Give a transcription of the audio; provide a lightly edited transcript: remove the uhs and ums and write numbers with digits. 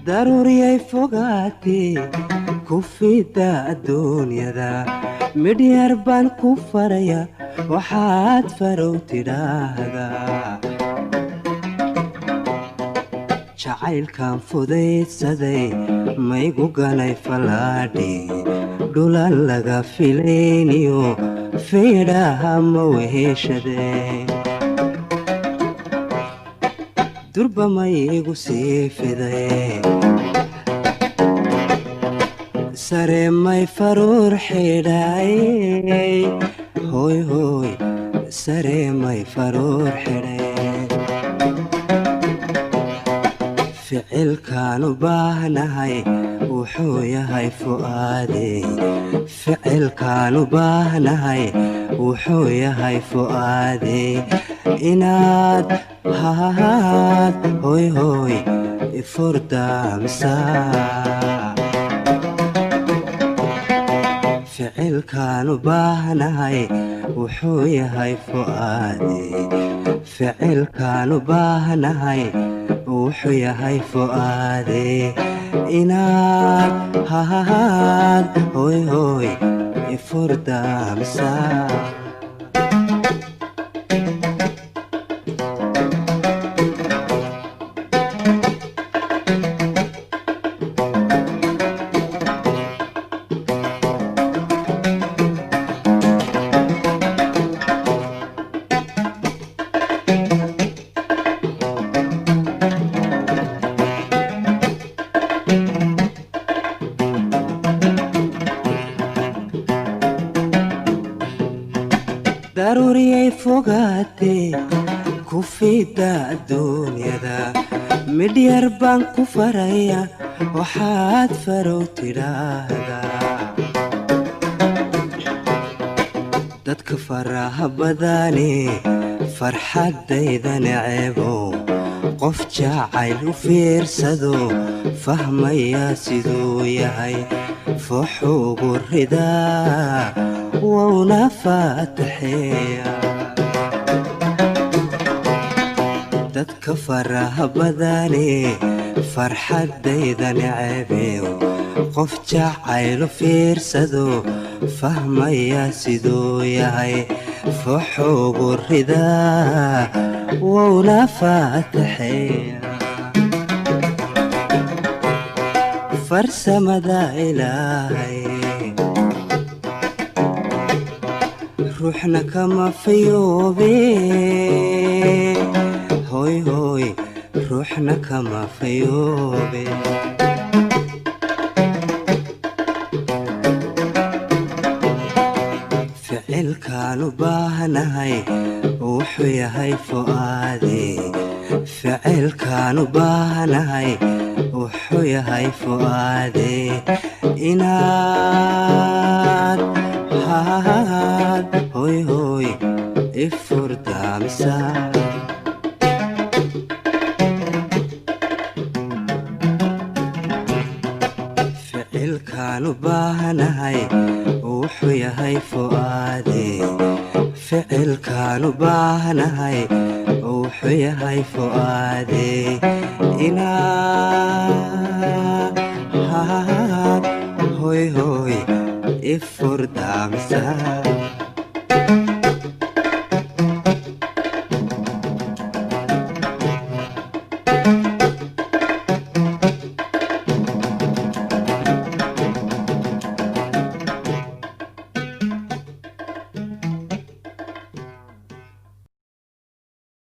Daruuriyay fogaatee ku fida adduunyada, midhyar baan ku faraya waxaad farow tidhaahdaa. Jacaylkan fudaydsaday maygu ganay fallaadhi, dhulan laga filayniyo feedhaha ma weheshadee, durba maygu sii fiday, sare may faruur xidhay, hooy hooy, sare may faruur xidhay. Ficilkaan u baahnahay wuxuu yahay fu'aadey, ficilkaan u baahnahay wuxuu yahay fu'aadey, inaad hahaad hooy hooy ifurdaamsaa. Ficilkaan u baahnahay wuxuu yahay fu'aadey, ficilkaan u baahnahay wuxuu yahay fu'aadey, inaad hahaad hooy hooy ifurdaamsaa. Daruuriyay fogaatee ku fida adduunyada, midhyar baan ku faraya waxaad farow tidhaahdaa. Dadka faraha badane farxaddayda neceebow, qof jacayl u fiirsado fahmaya siduu yahay, fooxugu ridaa wouna faataxeeya. Dadka faraha badane farxaddayda necebew, qof jacaylu fiirsado fahmaya siduu yahay, fooxugu ridaa wouna faataxeeya. Farsamada Ilaahay ruuxna kama fayoobe, hooy hooy, ruuxna kama fayoobe. Ficilkaan u baahnahay wuxuu yahay fu'aadey, ficilkaan u baahnahay wuxuu yahay fu'aadey, inaad haad hooy hooy ifurdaamisa. Ficilkaan u baahnahay wuxuu yahay fu'aadey, ficilkaan u baahnahay wuxuu yahay fu'aadey, inaad hooy hooy ifurdaamisa.